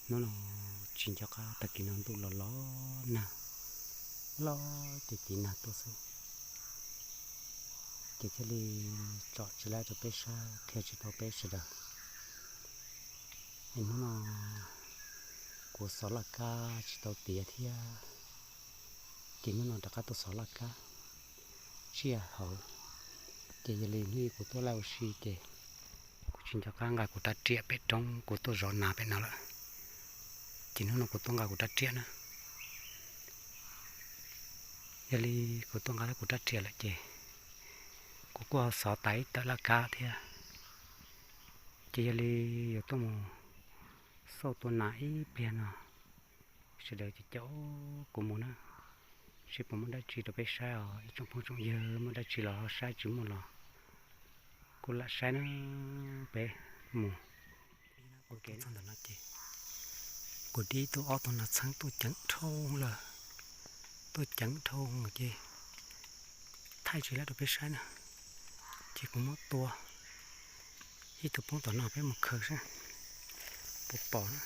Hnub no tsis nco qab tag kis no ntuj los los nag, los ces tiv nag tuaj xwb, ces thiaj li tsom tsis laib rau peb saib, qhia tsis tau peb sawv daws. Es hnub no kuv xov laj kab tsis tau tiav thiab, ces hnub no rov qab tuaj xov laj kab tsiaj hauv. Ces yog li hnub ib kuv tuaj laij ua si ces kuv tsis nco qab nqa kuv rab riam pem roob, kuv tuaj zov nas pem no lawm, ces hnub no kuv tuaj nqa kuv rab riam na. Yog li kuv tuaj nqa kuv rab riam lawm ces kuv kuj ho xov tas ib tawm laj kab thiab. Ces yog li yuav tuaj mus xauj tua nas ib pliag no, sawv daws ces caum kuv mus na, seb puas muaj dab tsi rau peb saib os ib tsoom phooj tsoom ywg, muaj dab tsi los ho saib, tsis muaj los kuj lam saib na. Peb mus. Ua ke txog ntawm no ces kuv dib tuaj ob tug nas txheeb tuaj ceev dhau lawm, tuaj ceev dhau ces thaij tsis laib rau peb saib na, ces kuv muab tua ib tug poob tom no peb mus khaws saib puas pom na.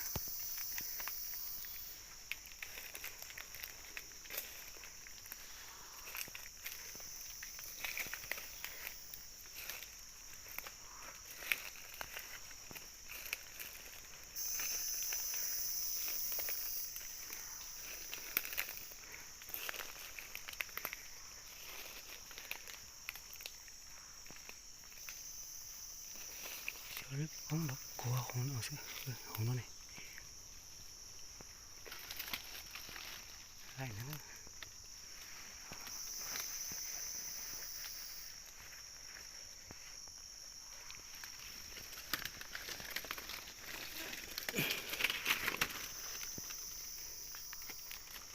Xyov lub poob nrov kuag hauv no xwb, hauv no ne.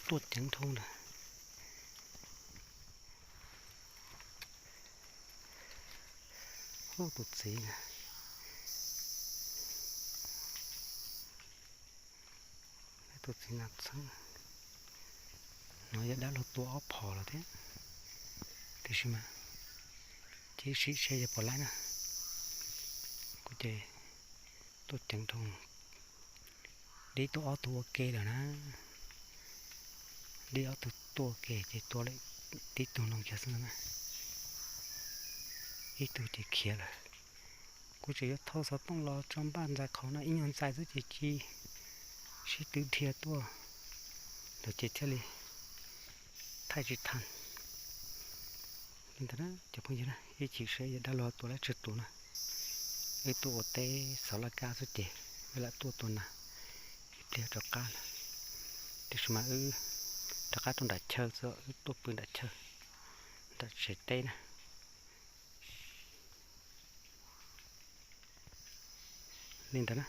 Tuaj ceev dhau ntag. Ub, tus txiv na, tus txiv nas txheeb no yog dab laug tua ob phom los thiab, tiam sis mas cia sim seb yog puas laib na. Kuv ces tuaj ceev dhau, dib tuaj ob tug ua ke lawm na. Dib ob tug tuaj ua ke ces tua lawm tib tug no kiag xwb na, ib tug ces khiav lawm. Kuv tseem yuav thau xov tooj los tso npaj ntxais qhov no ib nyuag ntxais xwb ces ci sib tw dhia tuaj lawm ces thiaj li thaij tsis tau. Li ntawd na cov phooj ywg na, ib chim seb yog dab laug tua laib tsawg tus na. Wb tuaj ua teb xov laj kab xwb ces wb lam tuaj tua nas ib pliag rov qab lawm. Tiam sis mas wb rov qab rau nram chaw xwb, wb tuaj pw nram chaw, nram tsev teb na. Li ntawd na.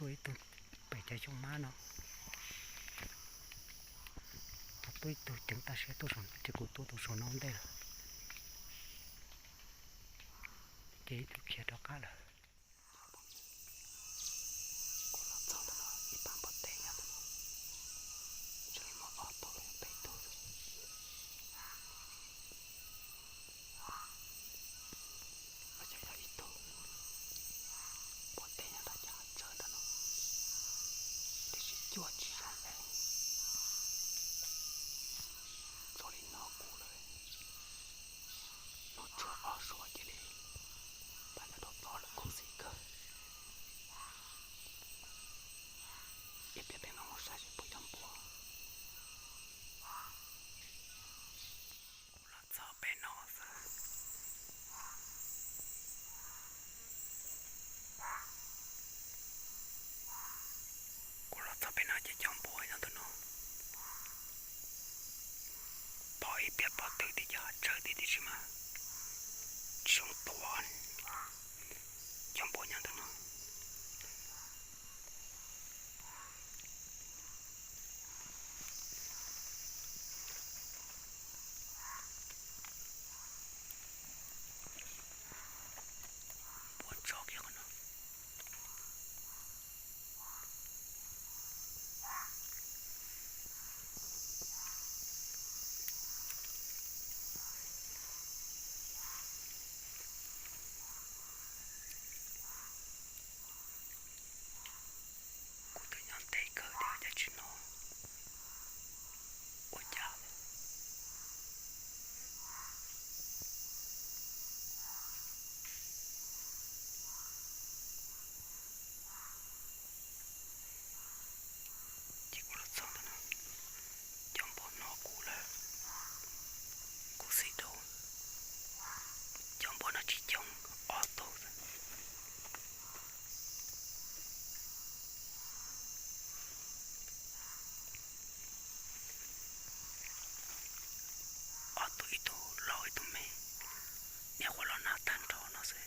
Tuaj ib tug pem cov xyoob mab no, tuaj ib tug ceev tag siab tuaj saum no ces kuv tuaj tus saum no ua ntej lawm, ces ib tug khiav rov qab lawm. Kuv los txog ntawm no ib pab npua teb nyob ntawm no, ntshe muaj ob tug los yog peb tug xwb. Los yog yog ib tug npua teb nyob nram cov hav tsawb ntawm no, tiam sis cuag tsis zoo es txog li no kuv lawm, no tshuav ob suab cia li pab nyob rau tod lawm. xwb.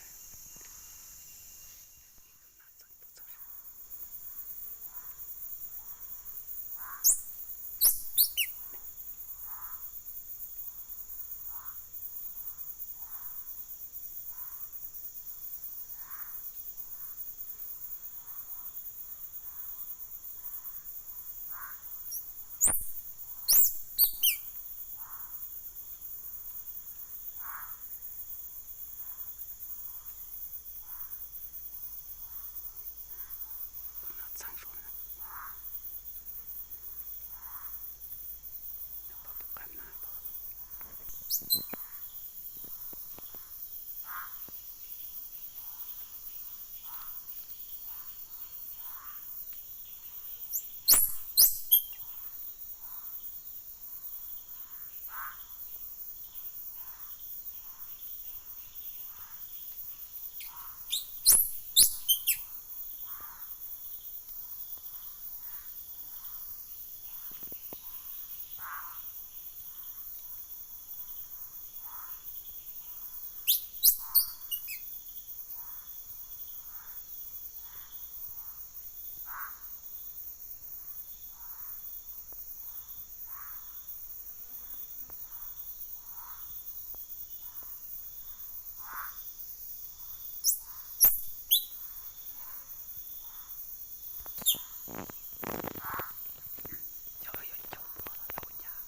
Cov yog cov npua los yog ua cas,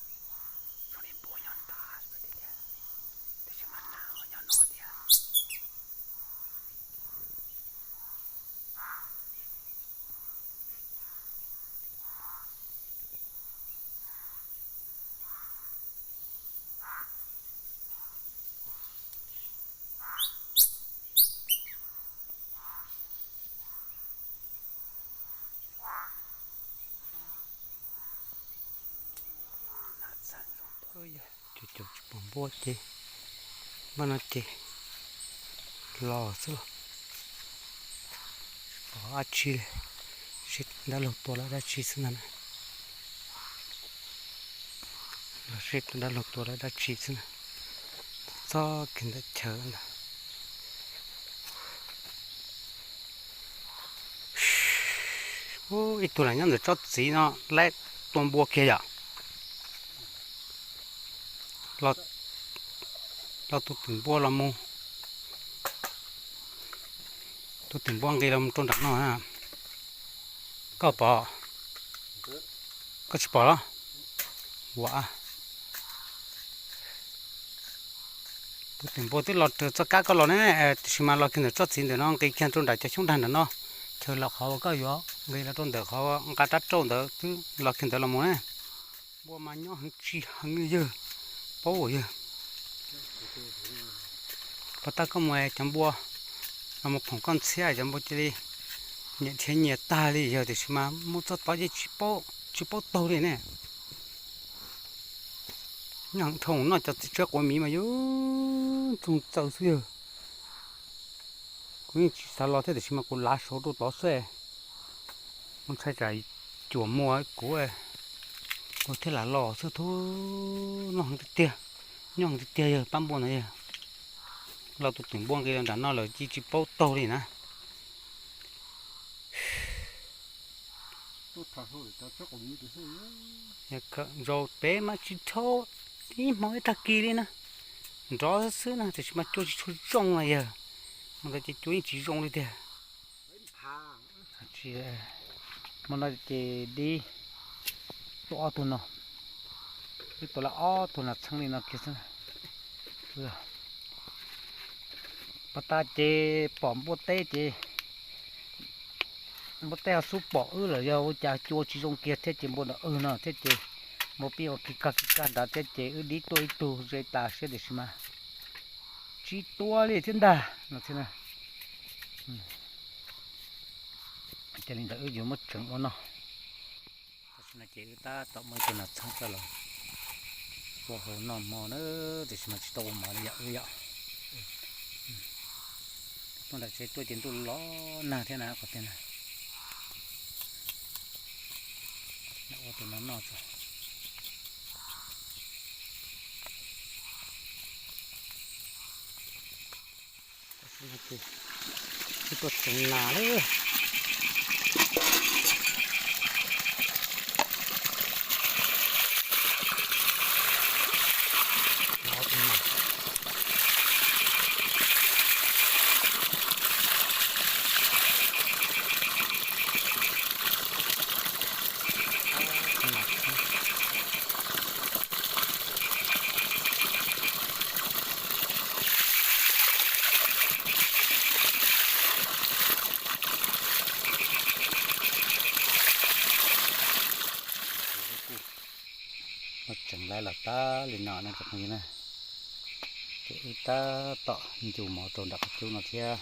zoo li npua nyob nrad xwb tiag tiag, tiam sis mas nas nyob no tiag. Cov tsis pom npua ces, npaj no ces los xwb los, tsis pom dab tsi li. Seb dab laug tua lawm dab tsi xwb ntag na. Los seb dab laug tua lawm dab tsi xwb na. Txog kiag ntawm chaw ntag. Ib tug lam nyob ntawm tsob txiv no laib tua npua kiag yom. Los tus twm npua los mus, tus twm npua nqis los mus rau nram no na. Koj pom? Koj tsis pom los? Ua, tus twm npua twb los raws txoj kab koj los ne, tiam sis mas los kiag ntawm tsob txiv ntawm no nqis kiag rau nram cov xyoob dag nram no, chaw los qhov uas koj yuav nqis los rau ntawm qhov nqa rab rauj ntawd twb los kiag ntawd los mus ne. Npua mas nyob heev tsis heev li yawg, paub yawg. Pov tab koj mus cov npua los mus phoom koj ntxhiab cov npua cia li nyias dhia nyias tag li yawg, tiam sis mas mus txog tod ces tsis paub, tsis paub taug li ne. Nyob heev dhau noj cov txiv tsawb quav miv mas yog ntsoog txaws xwb yawg. Kuv yeej tsis xav los thiab tiam sis mas kuv lav saud rau tod xwb. Kuv ntshai tsam cuam muag kuv, kuv thiaj lam los xwb. Thub, noj heev tiag tiag, nyob heev tiag tiag yawg pab npua ntawd yawg. Los tus twm npua nqis los nram no lawm cia tsis paub taug li na. Zaum pem mas tsis dhau, ib hmo ib tag kis li na, nrov xwb xwb na tiam sis mas cua tsis tshua zoo na yawg. Hmo ntawd ces cua yeej tsis zoo li tiag. Hmo no ces dib tuaj ob tug no, dib tuaj lawm ob tug nas txheeb li no kiag xwb. Pov tas ces pom npua teb ces npua teb ho xub pom wb lawm, yog ua cas cua tsis zoo kiag thiab ces npua ntawm wb no thiab ces npua pib ua kis kag kis kag nrad thiab ces wb dib tuaj ib tug ze tas siab tiam sis mas tsis tua li thiab ntag no thiab. Ces li ntawd wb yuav muab tseev ua noj. Tam sim no ces wb tab tom muaj ib tug nas txheeb coj los ua hauv noj hmo na, tiam sis mas tsis tau ua mov li yom wb yom. Tuaj nram tsev tuaj ces ntuj los nag thiab na qhov tiag na. Ua tus no noj tso. Tam Ces wb tuaj tseev nas lawm. Kuj tseev lawv los tag li no na cov phooj ywg na, ces wb tab tom ncu mov rau nram qhov cub no thiab.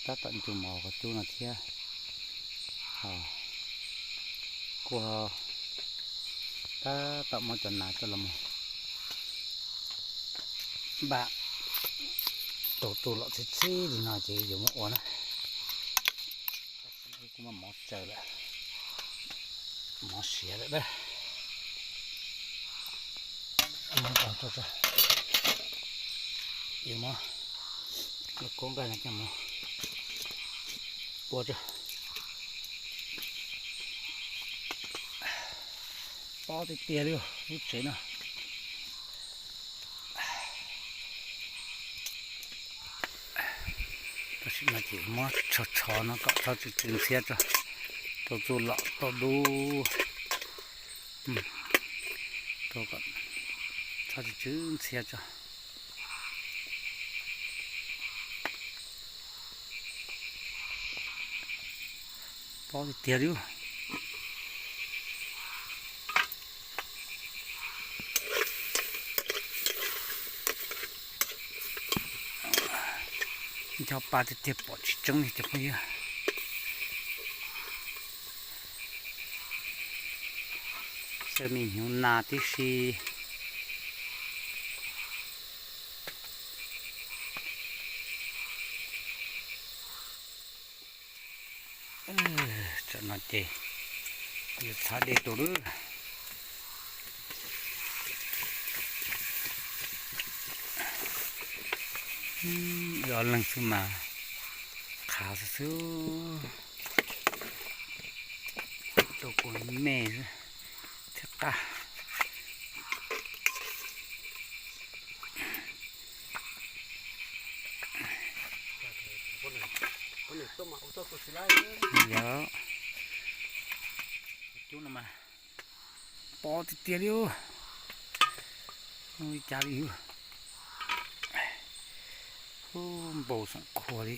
Tab tom ncu mov qhov cub no thiab. Kuj tab tom muab cov nas coj los mus npaj rau txuj lom txhib txhib li no ces yuav muab ua na. Kuj muaj mov tsaws lawm, mov siav lawm na. Yuav muab lub koob nqaij no coj mus ua tso. Pob tiag tiag li lub tsev no. Tam sim no ces muab tsho tsho no kom txhob tsw tsw ntxhiab tso, rau txuj lom tau dub, rau kom txhob tsw tsw ntxhiab tso. Pob tiag tiag li. Nco pa tiag tiag pom tsis tseeb li cov phooj ywg. Xav me hnyuv nas tib si. Tsam no ces yuav txhab dej rau lawm. Wb ob leeg xwb mas qhav xwb xwb. Rau kua me xwb thiab qab. Yog, cub no mas pob tiag tiag li. Li cas li, npau xeem qhua li.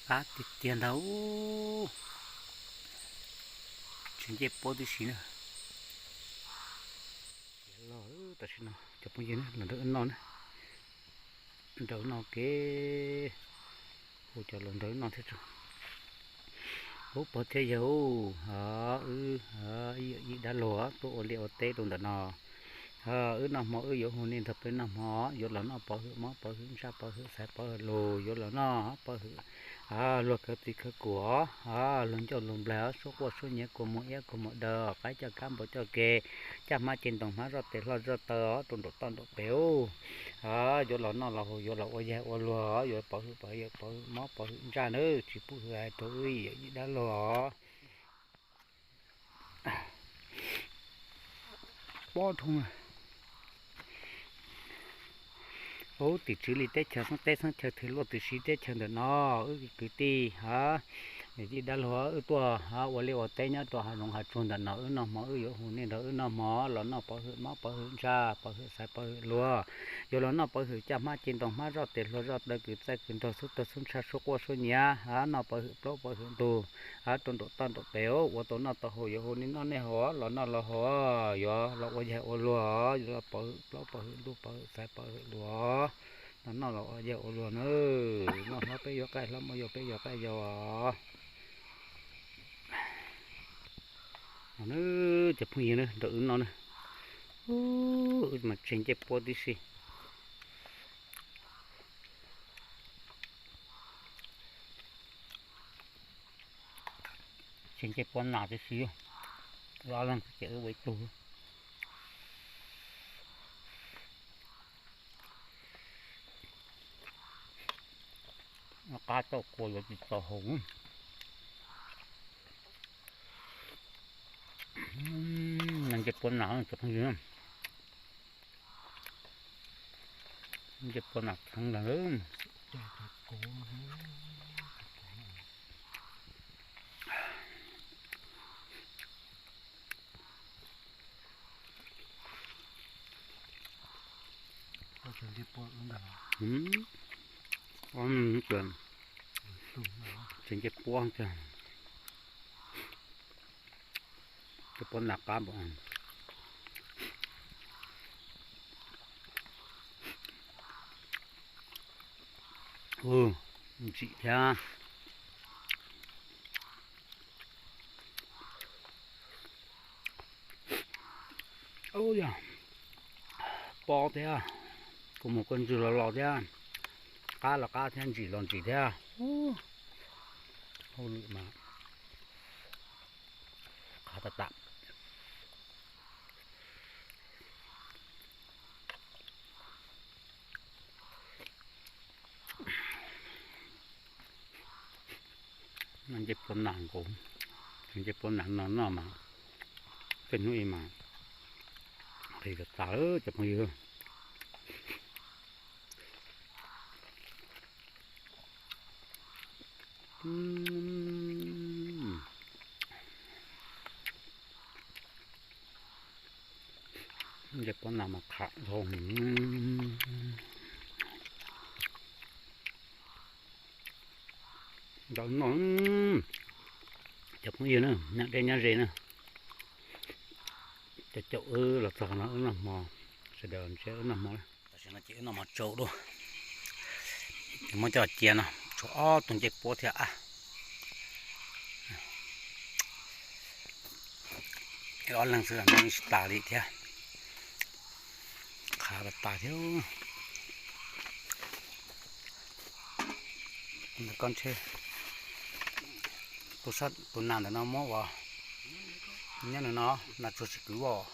Qab tiag tiag ntag. Tsis nce pob tib si na. Los tam sim no cov phooj ywg na, los nrog wb noj na, nrog wb noj kev, hu cov los nrog wb noj thiab tso. Ub, pog thiab yawg, wb ib yawm yij dab laug tuaj ua liaj ua teb rau ntawm no. Wb noj hmo wb yuav hu nej nrog peb noj hmo, yuav los noj pov hwm mob pov hwm ntsaj pov hwm xaiv pov hwm lus, yuav los noj pov hwm luag khawv txiv khawv kum, luag ncauj luag nplaig, suab quaj suab nyiav, kua muag iab kua muag daw, qaib coj kab npua coj ke, caj hmab ce ntoo hmab zoj tes hlo zoj taw rau nraum toj nraum pem. Yuav los noj los haus, yuav los ua yaig ua luag, yuav pov hwm pov hwm mob pov hwm ntsaj nawb, tsis pub hwm hais rau wb yawm yij dab laug os. Pob dhau. Ub, tim tswv li teb chaws xeeb teb xeeb chaw twg luaj twg si teb chaws ntawm no, wb kwv tij ha, yawm yij dab laug wb tuaj ua liaj ua teb nyob rau hav zoov hav tsuag ntawm no, wb noj hmo wb yuav hu nej nrog wb noj hmo, los noj pov hwm mob pov hwm ntsaj pov hwm xaiv pov hwm luag, yuav los noj pov hwm caj hmab ce ntoo hmab zoj tes hluas zoj taw kwv txaij kwv nraug xub tawg xub ntshaj suab quaj suab nyiav, noj pov hwm plaub pov hwm ntug, rau nraum toj nraum pem, ua tau noj tau haus yuav hu nej noj nej haus, los noj los haus, yuav los ua yaig ua luag, yuav los pov hwm plaub pov hwm ntug pov hwm xaiv pov hwm luag. Noj los ua yawg ua luag na, noj hlob peb yuav qaij hlob, muaj yau peb yuav qaij yau os. No na, cov phooj ywg na, nrog wb noj na. Wb mas tseg ncej puab tib si. Tseg ncej puab nas tib si. Wb ob leeg ces wb ua ib tug. Qab tauj kua yuav tsis txaus haus. Ncej puab nas cov phooj ywg, ncej puab nas kheev ntag. Ces ncej puab, ncej puab nas qab npaum. Ntsim thiab. Ub yog, pob thiab, kua muag kua ntswg los los thiab, qab los qab thiab, ntsim los ntsim thiab. Hauj lwm mas qhav tas tas. Noj ncej puab nas nkaus, ncej puab nas no noj mas tej hnub ib mas nqhis tas tas lawm cov phooj ywg. Ncej puab nas mas qham dhau. Ntawd no, cov phooj ywg na, nyob deb nyob ze na, caum caum wb los txog no wb noj hmo, sawv daws ntshe wb noj hmo. Tam sim no ces wb noj hmo tsau dua, muab coj cia no tshuav ob tug ncej puab thiab a. Ob leeg xwb los noj tsis tas li thiab, qhav tas tas thiab. Ntawm koj ntshe tus sab tus nas ntawm no muab ua nyob nws no, nas tsuag tsis kwv os.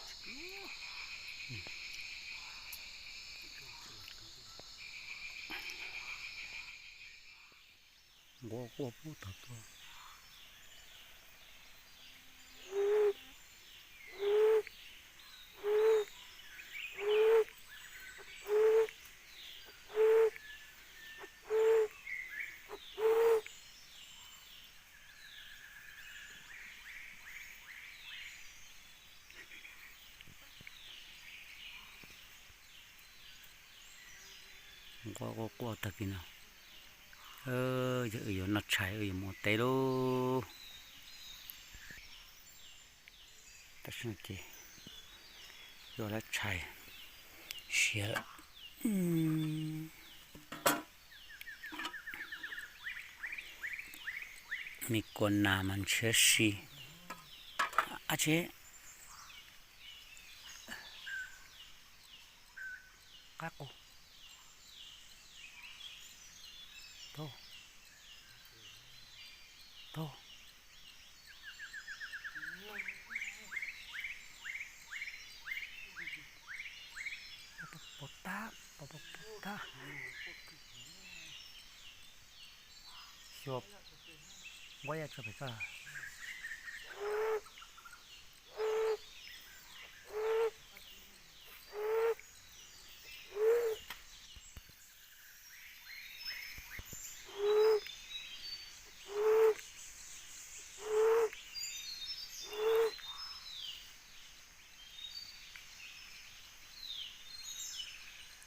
Nquab quaj pub tag tuaj. Nquab quaj quaj tag kis no. Yog wb yuav noj tshais wb yuav mus ua teb lauj. Tam sim no ces yuav lawv tshais siav lawm. Me kua nas mas ntshiab si. Ab tsi, qab qus. Tau, tau. Pov tag, pov tag. Xyuas, nquab ya tso pem koj.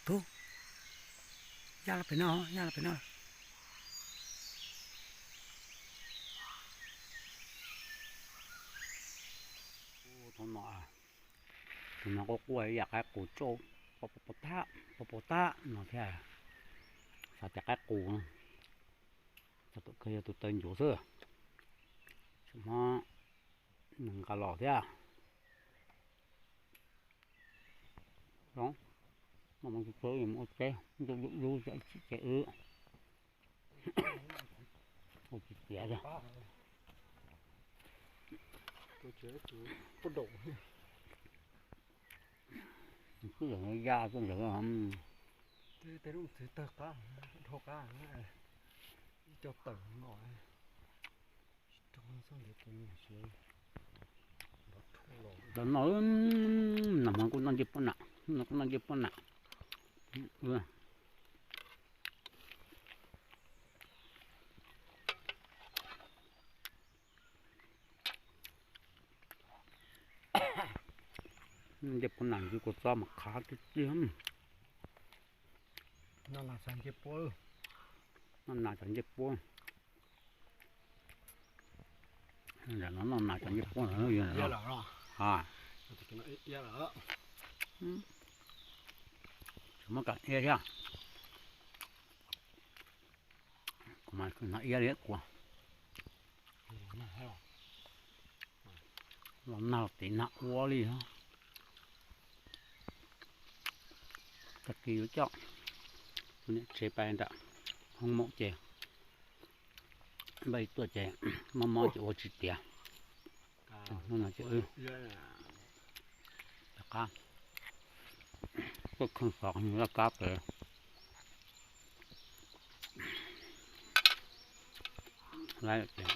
Tub, ya los pem no, ya los pem no. Tus no, tus no quaj quaj yam qaib qus tsauj, pov pov tag, pov pov tag no thiab. Xav tias qaib qus, xav tias kawg yog tus taw ncuav xwb. Tseem muab nws nqa los thiab. Zoo, muaj mus tsis tshua mus ua teb, ntsuj dub dub ces wb ua tsis tiav thiab. Kuj yog ya tuaj ntawd. Tej lub txwv tawg qab, dhau qab, ib co tawm no. Los no, nag hmo kuj noj ncej pob nam, no kuj noj ncej pob nam. Ncej pob nam ntsis kua txob mas qhav tiag tiag. Noj nas cov ncej puab. Noj nas cov ncej puab no. Tsis muab kam iab thiab. Kuv mas hnav iab li kuv. Los nag los tiv nag ua li. Tag kis yuav coj tus niam tsev pais nram hoob maum ces npaj tuaj ces mob mob ces ua tsis tiav. Hnub no ces wb rov qab tuaj kheej xov laj kab pem. Laib ces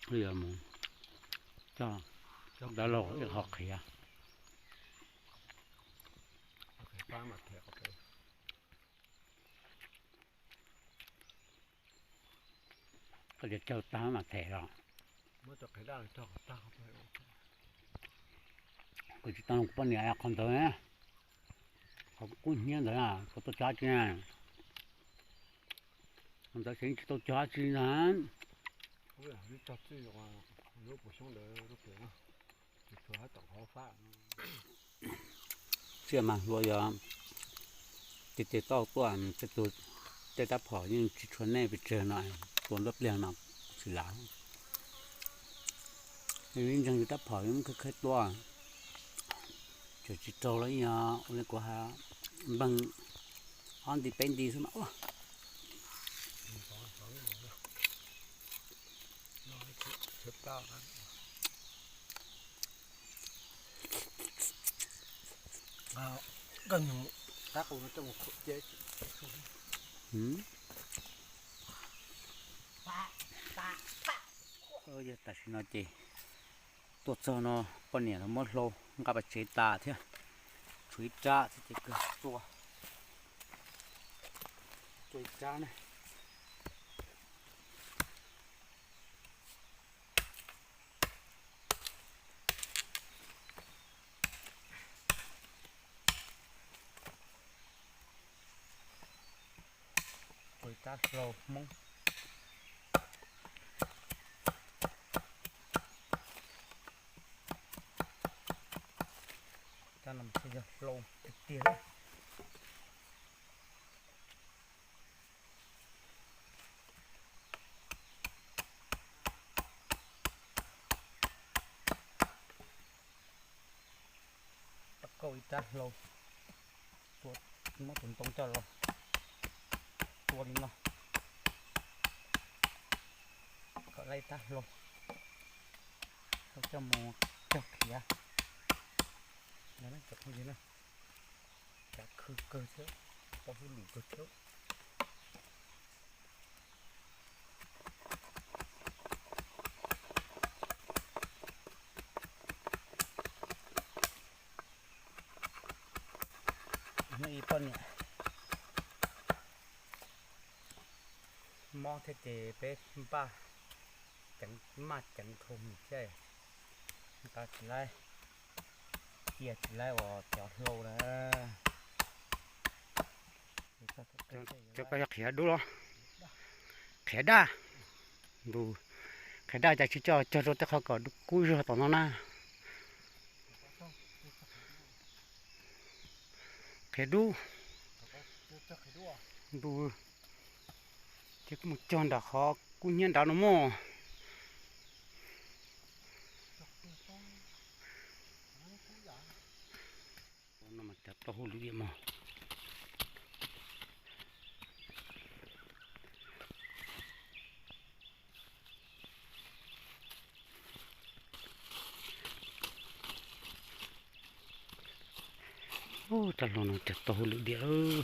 wb yuav mus coj dab laug ib qho qhiav. Koj cog tag mas them los. Kuv tsis tau poj niam qhov ntawd, qhov kub hnyiab ntawd, kuv tau cog tsi na. Qhov ntawd tseem tsis tau cog tsi na. Tsiaj mas hluas yog tej tes tau tuaj, tej tus, tej rab phom yeej tsis tshua nej pes tsawg no, tua nruab pliag no tsis lav. Ib ntseeg yus rab phom yeej khawb khawb tuaj, tseem tsis raug los ib yog ua li kuv ha, npeeg ob nti peb nti xwb mas ua. Yog tam sim no ces tuaj txog no poj niam los muab hlau nqa pais tsev tas thiab, tshuav ib rab thiab ces kawg tua, tua ib rab ne. Tua ib rab hlau Hmoob. Rab no thiaj yog hlau tiag tiag li. Rab kauj ib rab hlau, tua, muab tus ntoo coj los tua li no, kom laib ib rab hlau, coj mus cog khiav. Cov phooj ywg na, cav khw kawg thiab, tau hauj lwm kawg thiab. Ib poj niam mob thiab ces peb npaj ceev, maj ceev dhau mus thiab, nqa tsis laib, cia tsis laib uas cov hlau lawm. Cov ko yog qhiav dub los? Qhiav daj. Ntus qhiav daj cas tsis coj cog rau tej qhov kom kub zog tom no na. Qhiav dub. Ntu, ces kuj mus cog nram qhov kub hnyiab nrad no mog. No mas cov tau hauj lwm diam mog. Ub, rab hlau no cov tau hauj lwm diam.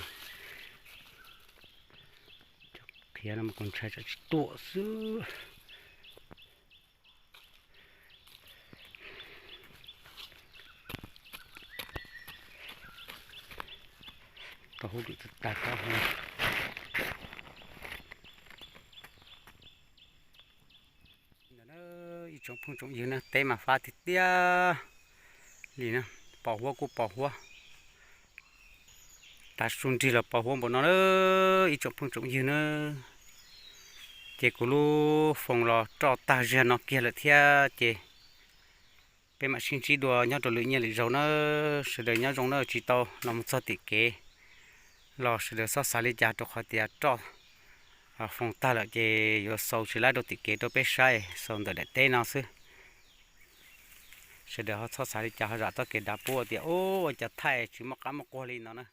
Cov qhiav no mas kuv ntshai tsam tsis tuam xwb. Tau hauj lwm tag tag. Ntawm na, ib tsoom phooj tsoom ywg na, teb mas fab tiag tiag li na, pos huab kuj pos huab. Tav su nrig los pos huab npaum no na, ib tsoom phooj tsoom ywg na. Ces kuv lub foos los roj tag zig no kiag lawm thiab ces peb mam sib ntsib dua nyob rau lwm niaj lwm zaus na. Sawv daws nyob zoo na, tsis tau los mus txog tim kev los sawv daws txhob xav li cas rau qhov tias roj foos tag lawm ces yuav xaus tsis laib rau tim kev rau peb saib, xaus ntawm daim teb no xwb. Sawv daws ho txhob xav li cas ho zam txoj kev dav pub tias ua cas thaij tsis muaj qab muaj quag li no na.